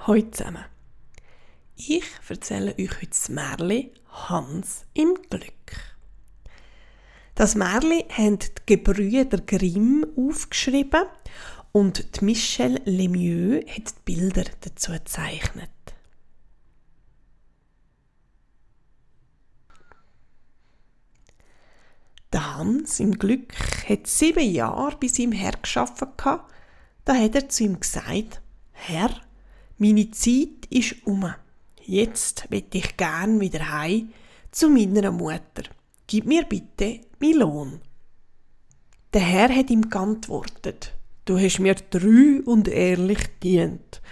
Hallo zusammen. Ich erzähle euch heute das Märchen Hans im Glück. Das Märchen haben die Gebrüder Grimm aufgeschrieben und die Michel Lemieux hat die Bilder dazu gezeichnet. Der Hans im Glück hat 7 Jahre bei seinem Herr gearbeitet. Da hat er zu ihm gesagt: Herr, meine Zeit ist um. Jetzt will ich gern wieder heim zu meiner Mutter. Gib mir bitte meinen Lohn. Der Herr hat ihm geantwortet: Du hast mir treu und ehrlich gedient.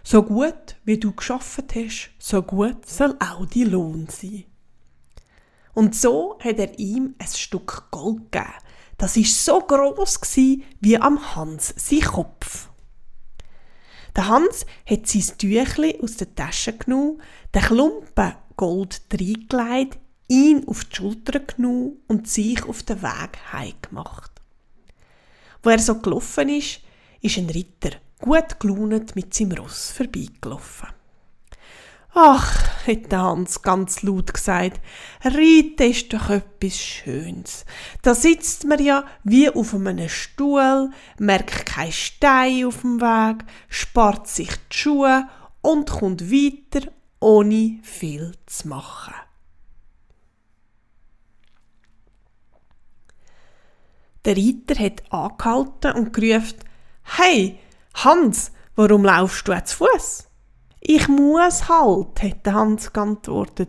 So gut, wie du geschafft hast, so gut soll auch dein Lohn sein. Und so hat er ihm ein Stück Gold gegeben. Das war so gross wie am Hans sein Kopf. Der Hans hat sein Tüchli aus der Tasche genommen, den Klumpen Gold reingelegt, ihn auf die Schulter genommen und sich auf den Weg heimgemacht. Wo er so gelaufen ist ein Ritter, gut gelaunt, mit seinem Ross vorbeigelaufen. Ach, hat der Hans ganz laut gesagt, Reiten ist doch etwas Schönes. Da sitzt man ja wie auf einem Stuhl, merkt keinen Stein auf dem Weg, spart sich die Schuhe und kommt weiter, ohne viel zu machen. Der Reiter hat angehalten und gerufen: Hey, Hans, warum laufst du zu Fuss? Ich muss halt, hat der Hans geantwortet.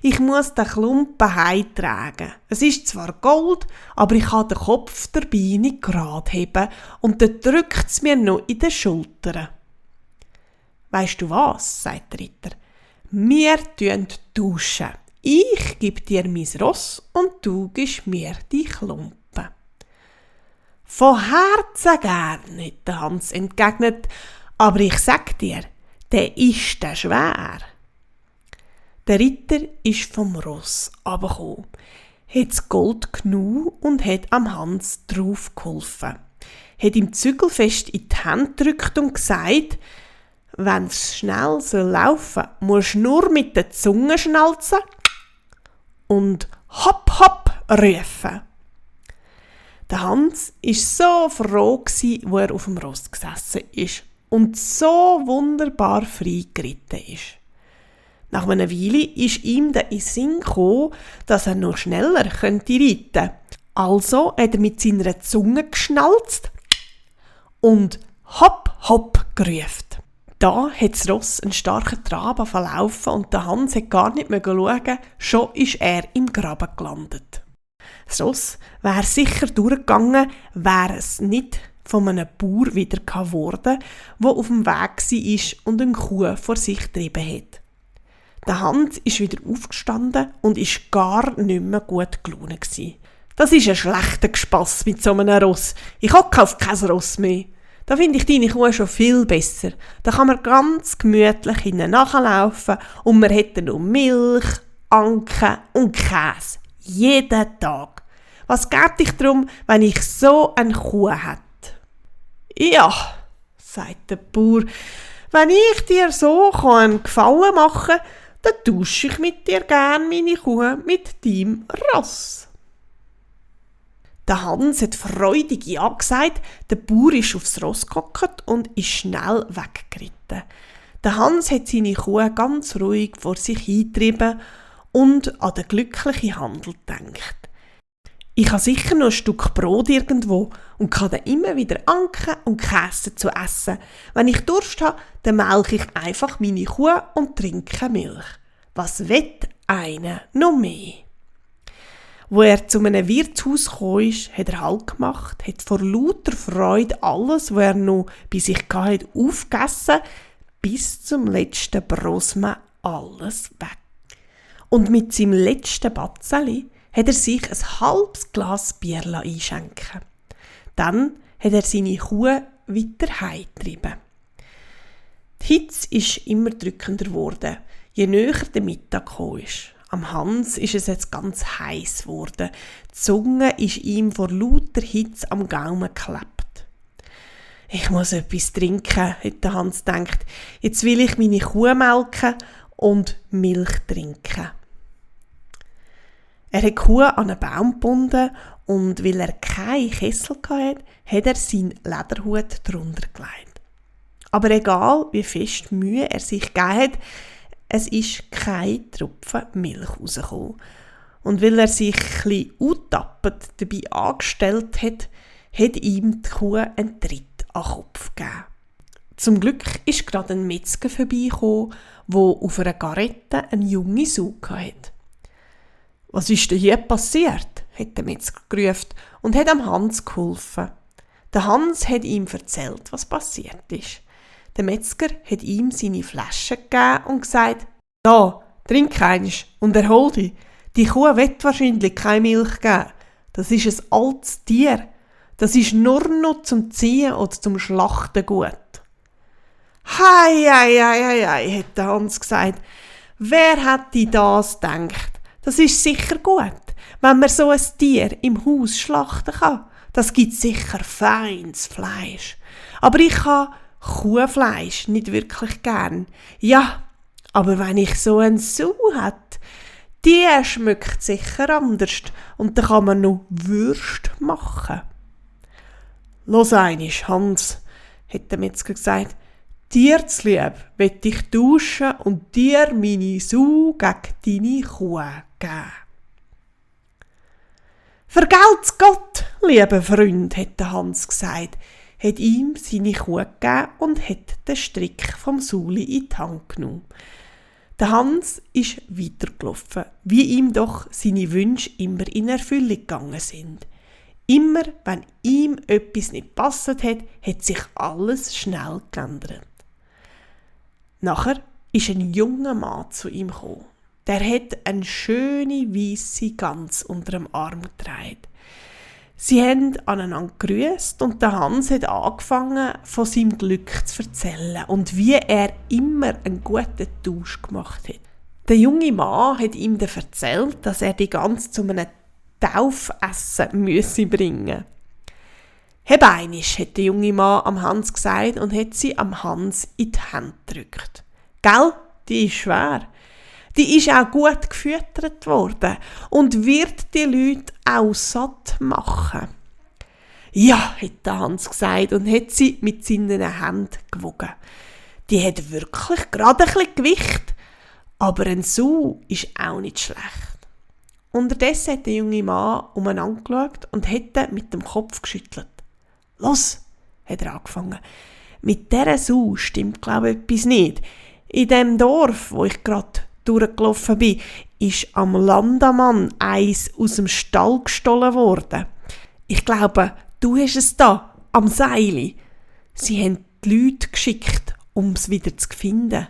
Ich muss den Klumpen heimtragen. Es ist zwar Gold, aber ich kann den Kopf dabei nicht gerade heben und dann drückt es mir noch in den Schultern. Weisst du was, sagt der Ritter. Wir tauschen. Ich gebe dir mein Ross und du gibst mir die Klumpen. Von Herzen gern, hat der Hans entgegnet, aber ich sag dir, der ist der schwer. Der Ritter ist vom Ross runtergekommen, hat das Gold genommen und hat am Hans drauf geholfen. Hat ihm zügelfest in die Hände gedrückt und gesagt: Wenn es schnell laufen soll, musst du nur mit der Zunge schnalzen und hopp hopp rufen. Der Hans war so froh, wo er auf dem Ross gesessen ist und so wunderbar frei geritten ist. Nach einer Weile ist ihm der in den Sinn gekommen, dass er noch schneller reiten könnte. Also hat er mit seiner Zunge geschnalzt und hopp hopp gerufen. Da hat das Ross einen starken Trab verlaufen und der Hans hat gar nicht schauen, schon ist er im Graben gelandet. Das Ross wäre sicher durchgegangen, wäre es nicht von einem Bauer wieder geworden, der auf dem Weg war und eine Kuh vor sich getrieben hat. Der Hans ist wieder aufgestanden und ist gar nicht mehr gut gelaunt gewesen. Das ist ein schlechter Gespass mit so einem Ross. Ich hocke auf kein Ross mehr. Da finde ich deine Kuh schon viel besser. Da kann man ganz gemütlich hinten nachlaufen und man hätte noch Milch, Anken und Käse. Jeden Tag. Was gäbe ich darum, wenn ich so eine Kuh hätte? Ja, sagt der Bauer, wenn ich dir so einen Gefallen machen kann, dann tausche ich mit dir gern meine Kuh mit deinem Ross. Der Hans hat freudig ja gesagt, der Bauer ist aufs Ross gehockt und ist schnell weggeritten. Der Hans hat seine Kuh ganz ruhig vor sich hingetrieben und an den glücklichen Handel gedacht. Ich habe sicher noch ein Stück Brot irgendwo und kann dann immer wieder Anken und Käse zu essen. Wenn ich Durst habe, dann melke ich einfach meine Kuh und trinke Milch. Was will einer noch mehr? Wo er zu einem Wirtshaus kam, hat er Halt gemacht, hat vor lauter Freude alles, was er noch bei sich hatte, aufgegessen, bis zum letzten Brosmen alles weg. Und mit seinem letzten Batzeli hat er sich ein halbes Glas Bierla einschenken. Dann hat er seine Kuh weiter heimgetrieben. Die Hitze ist immer drückender geworden, je näher der Mittag gekommen ist. Am Hans ist es jetzt ganz heiß geworden. Die Zunge ist ihm vor lauter Hitze am Gaumen geklebt. Ich muss etwas trinken, hat der Hans gedacht. Jetzt will ich meine Kuh melken und Milch trinken. Er hat die Kuh an einen Baum gebunden und weil er keinen Kessel hatte, hat er seinen Lederhut darunter gelegt. Aber egal, wie fest Mühe er sich gegeben hat, es ist kein Tropfen Milch rausgekommen. Und weil er sich ein bisschen untappend dabei angestellt hat, hat ihm die Kuh einen Tritt an den Kopf gegeben. Zum Glück ist gerade ein Metzger vorbeigekommen, der auf einer Garette eine junge Sau hatte. «Was ist denn hier passiert?» hat der Metzger gerufen und hat dem Hans geholfen. Der Hans hat ihm erzählt, was passiert ist. Der Metzger hat ihm seine Flasche gegeben und gesagt, «Da, trink eines und erhol dich. Die Kuh wird wahrscheinlich keine Milch geben. Das ist ein altes Tier. Das ist nur noch zum Ziehen oder zum Schlachten gut.» «Hei, hei, hei, hei, hei», hat der Hans gesagt. «Wer hätte das gedacht? Das ist sicher gut, wenn man so ein Tier im Haus schlachten kann. Das gibt sicher feines Fleisch. Aber ich habe Kuhfleisch nicht wirklich gern. Ja, aber wenn ich so eine Sau hätte, die schmeckt sicher anders und dann kann man noch Würste machen.» «Los einisch, Hans», hat der Metzger gesagt, «dir zulieb will ich tauschen und dir meine Sau gegen deine Kuh geben.» «Vergelt's Gott, lieber Freund», hat der Hans gesagt, hat ihm seine Kuh gegeben und hat den Strick vom Sauli in die Hand genommen. Der Hans ist weitergelaufen, wie ihm doch seine Wünsche immer in Erfüllung gegangen sind. Immer, wenn ihm etwas nicht gepasst hat, hat sich alles schnell geändert. Nachher ist ein junger Mann zu ihm gekommen. Der hat eine schöne weisse Gans unter dem Arm getragen. Sie haben aneinander gegrüßt und der Hans hat angefangen, von seinem Glück zu erzählen und wie er immer einen guten Tausch gemacht hat. Der junge Mann hat ihm dann erzählt, dass er die Gans zu einem Taufessen bringen müsse. «Heb einisch», hat der junge Mann am Hans gesagt und hat sie am Hans in die Hand gedrückt. «Gell, die ist schwer. Die ist auch gut gefüttert worden und wird die Leute auch satt machen.» «Ja», hat der Hans gesagt und hat sie mit seinen Händen gewogen. Die hat wirklich gerade ein bisschen Gewicht, aber ein Sau ist auch nicht schlecht. Unterdessen hat der junge Mann umeinander geschaut und hat mit dem Kopf geschüttelt. «Los», hat er angefangen, «mit dieser Sau stimmt, glaube ich, etwas nicht. In dem Dorf, wo ich gerade durchgelaufen bin, ist am Landamann eins aus dem Stall gestohlen worden. Ich glaube, du hast es da, am Seili. Sie haben die Leute geschickt, um es wieder zu finden.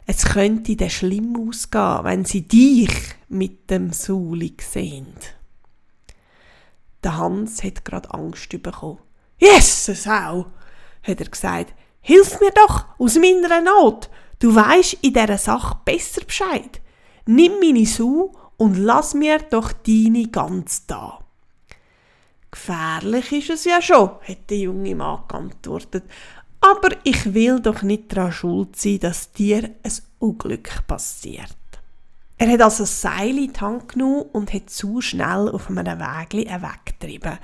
Es könnte dann schlimm ausgehen, wenn sie dich mit dem Sauli sehen.» Der Hans hat gerade Angst bekommen. «Jesus auch», hat er gesagt, «hilf mir doch aus meiner Not. Du weisst in dieser Sache besser Bescheid. Nimm meine Sau und lass mir doch deine Gans da.» «Gefährlich ist es ja schon», hat der junge Mann geantwortet. «Aber ich will doch nicht daran schuld sein, dass dir ein Unglück passiert.» Er hat also das Seil in die Hand genommen und hat zu schnell auf einem Wägli weggetrieben.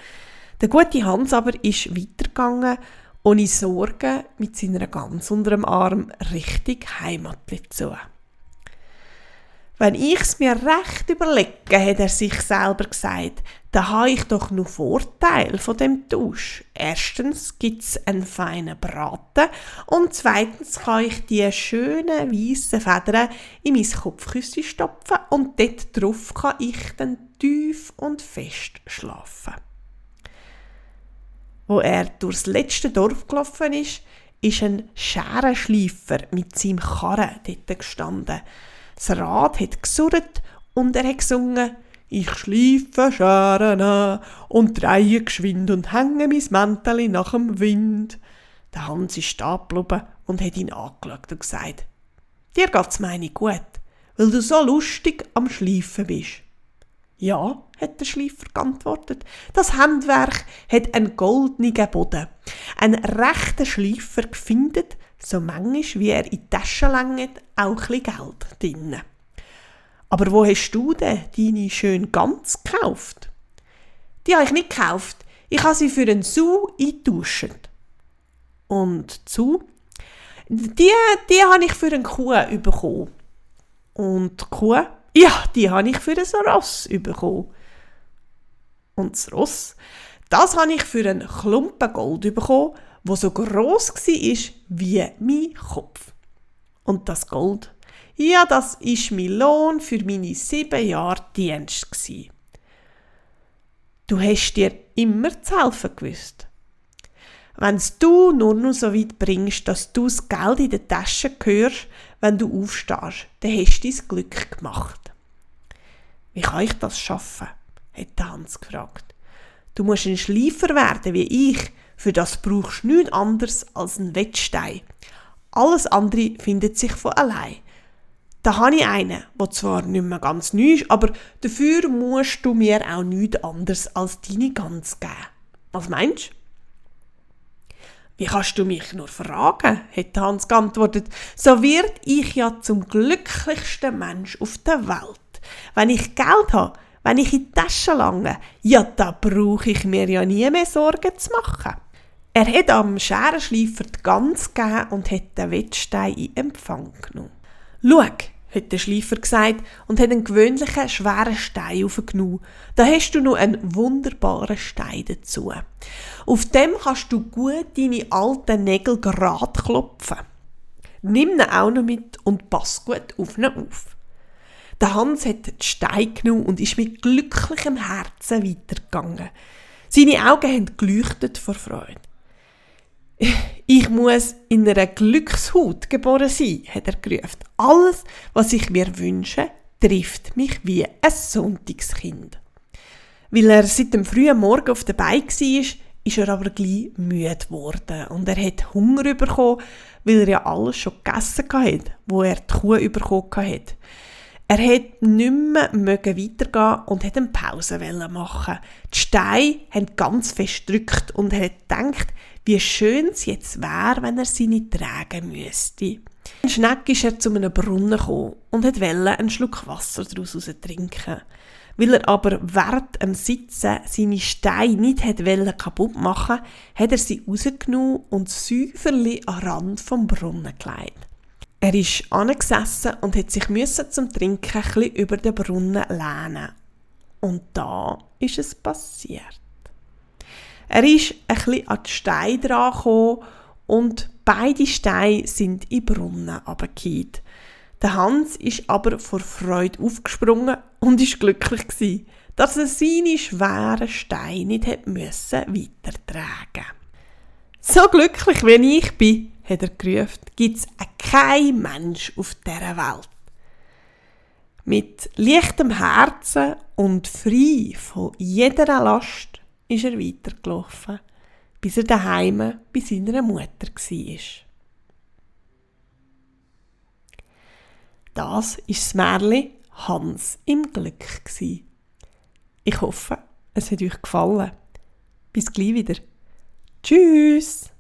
Der gute Hans aber ist weitergegangen, ohne Sorgen, mit seiner Gans unter dem Arm richtig Heimatli zu. «Wenn ich's mir recht überlege», hat er sich selber gesagt, «da habe ich doch noch Vorteil von dem Tausch. Erstens gibt's einen feinen Braten und zweitens kann ich die schönen weißen Federn in mein Kopfkissen stopfen und dort drauf kann ich dann tief und fest schlafen.» Wo er durchs letzte Dorf gelaufen ist ein Scherenschleifer mit seinem Karren dort gestanden. Das Rad hat gesurrt und er hat gesungen: «Ich schleife Scheren an und drehe geschwind und hänge mein Mänteli nach dem Wind.» Der Hans ist stehen geblieben und hat ihn angeschaut und gesagt: «Dir geht's meine gut, weil du so lustig am Schleifen bist.» Ja, hat der Schleifer geantwortet. Das Handwerk hat einen goldenen Boden. Ein rechter Schleifer findet, so manchmal wie er in die Tasche langt, auch ein bisschen Geld drin. Aber wo hast du denn deine schöne Gans gekauft? Die habe ich nicht gekauft. Ich habe sie für einen Sou eingetauscht. Und Sou? Die habe ich für eine Kuh bekommen. Und die Kuh? Ja, die habe ich für ein Ross bekommen. Und das Ross, das habe ich für einen Klumpen Gold bekommen, der so gross war wie mein Kopf. Und das Gold, ja, das war mein Lohn für meine 7 Jahre Dienst. Du hast dir immer zu helfen gewusst. Wenn du nur noch so weit bringst, dass du das Geld in der Tasche hörst, wenn du aufstehst, dann hast du dein Glück gemacht. Wie kann ich das schaffen? Hat Hans gefragt. Du musst ein Schleifer werden wie ich. Für das brauchst du nichts anderes als einen Wettstein. Alles andere findet sich von allein. Da habe ich einen, der zwar nicht mehr ganz neu ist, aber dafür musst du mir auch nichts anderes als deine Gans geben. Was meinst du? Wie kannst du mich nur fragen, hat Hans geantwortet. So wird ich ja zum glücklichsten Mensch auf der Welt. Wenn ich Geld habe, wenn ich in die Tasche lange, ja, da brauche ich mir ja nie mehr Sorgen zu machen. Er hat am Scherenschleifer die Gans gegeben und hat den Wettstein in Empfang genommen. «Schau», hat der Schleifer gesagt und hat einen gewöhnlichen, schweren Stein aufgenommen. Da hast du noch einen wunderbaren Stein dazu. Auf dem kannst du gut deine alten Nägel gerade klopfen. Nimm ihn auch noch mit und pass gut auf ihn auf. Der Hans hat den Stein genommen und ist mit glücklichem Herzen weitergegangen. Seine Augen haben geleuchtet vor Freude. «Ich muss in einer Glückshaut geboren sein», hat er gerufen. «Alles, was ich mir wünsche, trifft mich wie ein Sonntagskind.» Weil er seit dem frühen Morgen auf der Beine war, ist er aber gleich müde geworden und er hat Hunger bekommen, weil er ja alles schon gegessen hatte, wo er die Kuh bekommen hatte. Er hätte nicht mehr weitergehen und wollte eine Pause machen. Die Steine haben ganz fest gedrückt und er hat gedacht, wie schön es jetzt wäre, wenn er sie nicht tragen müsste. Ein Schneck ist er zu einem Brunnen gekommen und wollte einen Schluck Wasser daraus trinken. Weil er aber während dem Sitzen seine Steine nicht kaputt machen wollte, hat er sie rausgenommen und das Säuferli an den Rand vom Brunnen gelegt. Er ist angesessen und hat sich zum Trinken ein bisschen über den Brunnen lehnen. Und da ist es passiert. Er ist ein bisschen an die Steine dran gekommen und beide Steine sind in den Brunnen runtergefallen. Der Hans ist aber vor Freude aufgesprungen und war glücklich gewesen, dass er seine schweren Steine nicht weitertragen musste. «So glücklich wie ich bin», hat er gerufen, «gibt es keinen Mensch auf dieser Welt.» Mit leichtem Herzen und frei von jeder Last ist er weitergelaufen, bis er daheim bei seiner Mutter war. Das ist das Märchen Hans im Glück. Ich hoffe, es hat euch gefallen. Bis gleich wieder. Tschüss!